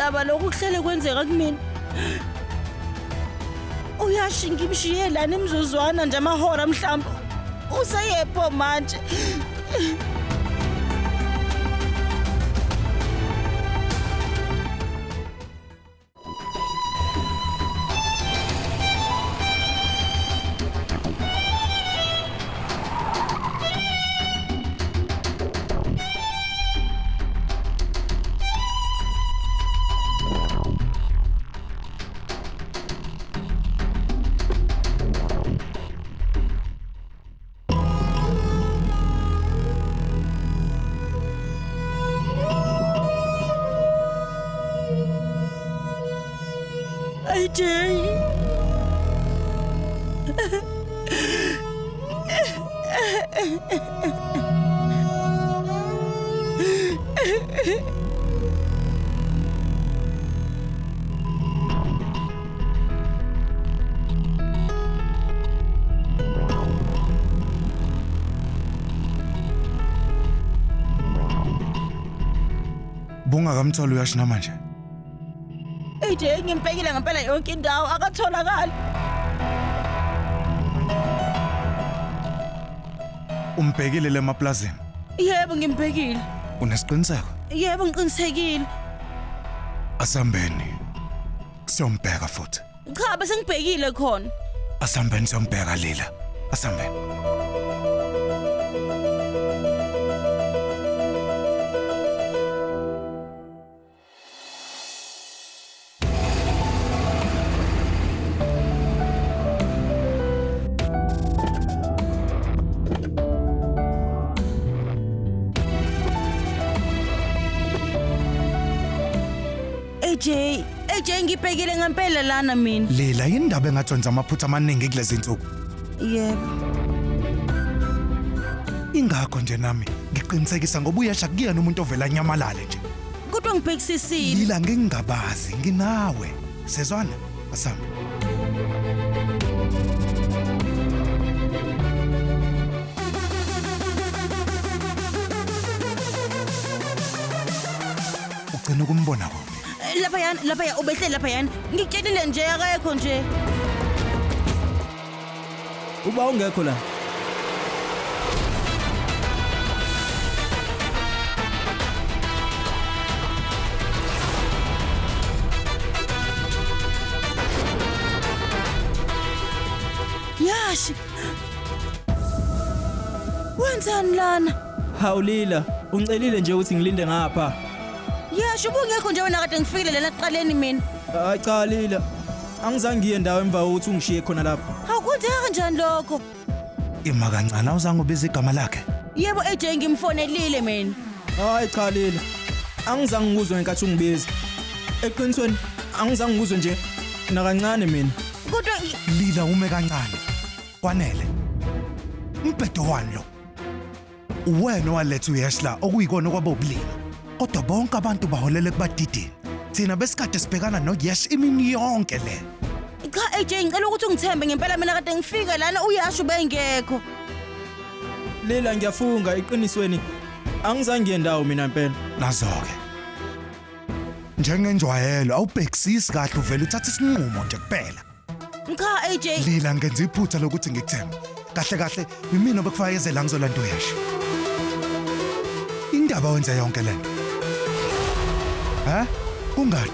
Yindaba lokhu kuhlele kwenzeka kumina? Uyashi ngimshiye lana imizuzwana nje amahora mhlawumbe. Useyepho manje. AJ. Bungakamtholi uyasho namanje. AJ ngimbhekile ngempela yonke indawo akatholakali. Umbhekile le maplazini. Yebo ngimbhekile. Unesiqiniseko? Yebo ngiqinisekile. Asambeni. Siyombheka futhi. Cha bese ngibhekile khona. Asambeni siyombheka Lila. Asambeni. AJ, AJ ngibhekile ngempela lana mina. Lila indaba engathi wenza amaphutha amaningi kulezi insuku. Yebo. Ingakho nje nami ngiqinisekisa ngoba uyasha kuyena umuntu ovela nyamalale nje. Kodwa ngibhekisisile. Lila ngingabazi nginawe. Sezwana asambe. Ugcina ukumbona kuphi? Laphayana, laphaya ubehle laphayana. Ngikutshelile nje akekho nje. Uba ungekho la. Yashi. Wenzani lana? Hawu Lila, ungicelile nje ukuthi ngilinde ngapha. Yashi ubungekho nje wena kade ngifikile lana ekuqaleni mina. Hayi cha Lila. Angizange ngiye ndawo emva kokuthi ungishiye khona lapha. Hawu kwenzeka kanjani lokho? Ima kancane awuzange ubize igama lakhe. Yebo AJ ngimfonelile mina. Hayi cha Lila. Angizange ngikuzwe ngenkathi ungibiza. Eqinisweni angizange ngikuzwe nje nakancane mina. Kodwa Lila ume kancane. Kwanele. Umbhedo wani lo? Uwena owaletha uYesh la okuyikona kwaba ubulima. Kodwa bonke abantu baholele kubadidini. Thina besikade sibhekana noYesh imini yonke le. Cha AJ ngicela ukuthi ungithembe ngempela mina kade ngifika lana uyasho bengekho. Lila ngiyafunga eqinisweni angizange ngiye ndawo mina impela. Nazo-ke. Njengenjwayelo awubhekisisi kahle uvele uthatha isinqumo nje kuphela. Cha AJ Lila ngenza iphutha lokuthi ngikuthembe. Kahle kahle yimina obekufakazela ngizolanda uYesh. Indaba wenze yonke lento. Ha? Kungani?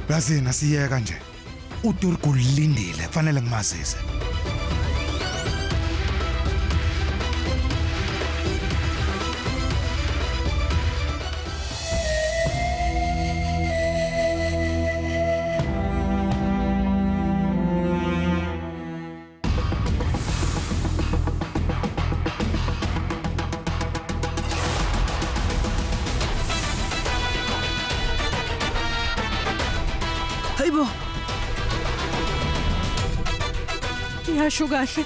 Yazini asiyeka nje. uDurgu ulindile kufanele ngimazise. Hayibo. Yasho kahle.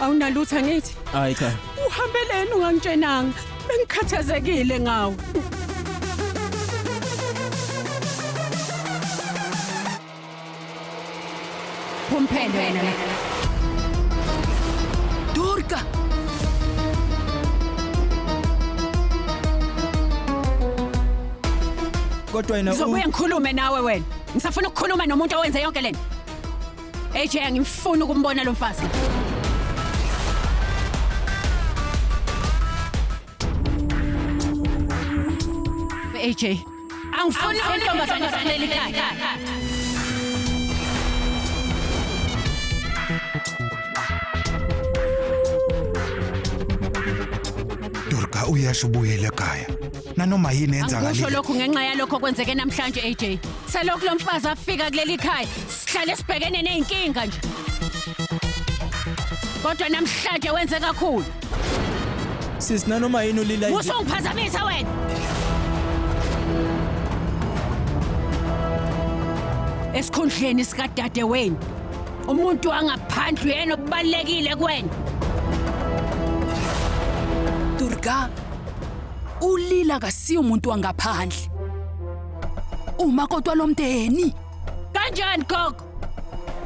Awunalutho ngithi. Hayi cha. Uhambeleni ungangitshenanga. Bengikhathazekile ngawe. Phumphele wena la. Durga. Kodwa yena Ngizobuye ngikhulume nawe wena. Ngisafuna ukukhuluma nomuntu owenze yonke lento. AJ angimfuni ukumbona lo mfazi. AJ angifuni intombazane efanele ikhaya. Durga uyasho ubuyele ekhaya. Nanoma yini Angikusho enzakalile. lokhu ngenxa yalokho kwenzeke namhlanje AJ. Selokhu lo mfazi afika kuleli khaya, sihlale sibhekene nezinkinga nje. Kodwa namhlanje wenze kakhulu. Sisi nanoma yini ulila Usongiphazamisa wena. Esikhundleni sikadade wenu. Umuntu angaphandle uyena okubalekile kuwena. Durga, ulila kasiyo umuntu wangaphandle. Umakoti lomndeni. Kanjani gogo?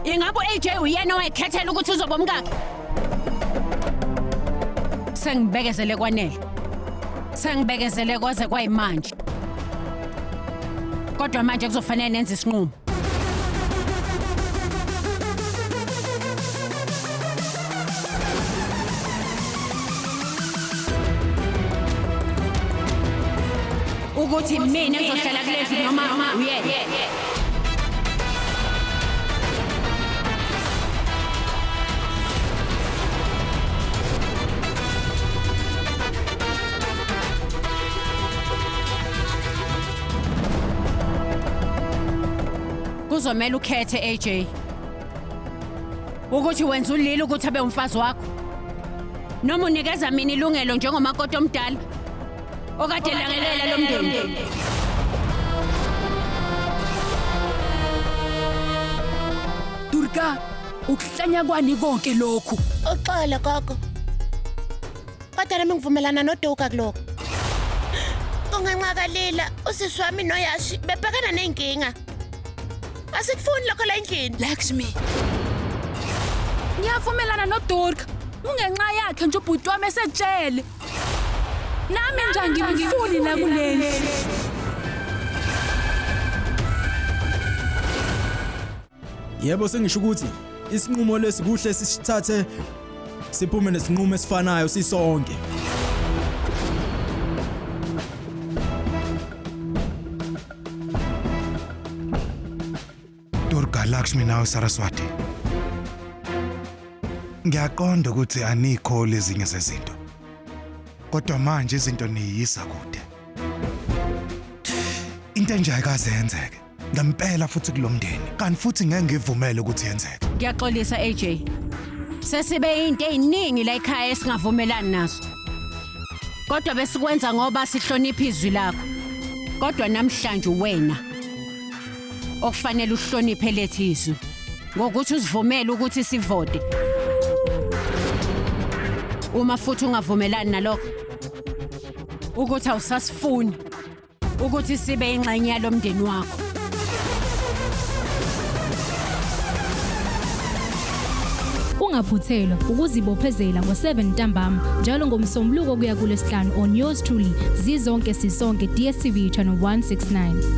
Ingabe AJ uyena owayekhethela ukuthi uzoba umkakhe? Sengibekezele kwanele. Sengibekezele kwaze kwayimanje. Kodwa manje kuzofanele nenze isinqumo. Ukuthi mina ngizohlala kule ndlu noma uyena. Kuzomela ukhethe AJ. Ukuthi wenza ulila ukuthi abe umfazi wakho. Noma unikeza mina ilungelo njengomakoti omdala okade langelela lo mndeni. Durga, ukuhlanya kwani konke lokhu? Uxolo gogo. Kodwa nami ngivumelana noDuka kulokho. Kungenxa kaLila, usisi wami noYashi bebhekana nenkinga. Asikufuni lokho la endlini. Lakshmi. Ngiyavumelana noDurga. Ungenxa yakhe nje ubhuti wami esetshele. Nami nje angimfuni la kulendlu. Yebo sengisho ukuthi isinqumo lesi kuhle sisithathe siphume nesinqumo esifanayo sisonke. Durga Lakshmi nawe Saraswati. Ngiyaqonda ukuthi anikho lezinye zezinto. Kodwa manje izinto niyisa kude. Into enje ayikaze yenzeke. Ngempela futhi kulomndeni. Kanti futhi ngeke ngivumele ukuthi yenzeke. Ngiyaxolisa AJ. Sesibe into eziningi la ekhaya esingavumelani nazo. Kodwa besikwenza ngoba sihlonipha izwi lakho. Kodwa namhlanje wena okufanele uhloniphe lethi izwi ngokuthi usivumele ukuthi sivote. Uma futhi ungavumelani nalokho ukuthi awusasifuni ukuthi sibe ingxenye yalomndeni wakho. Ungaphuthelwa ukuzibophezela ngo-7 ntambama njalo ngomsombuluko kuya kulesihlanu on yours truly Zizonke Sisonke DStv channel 169.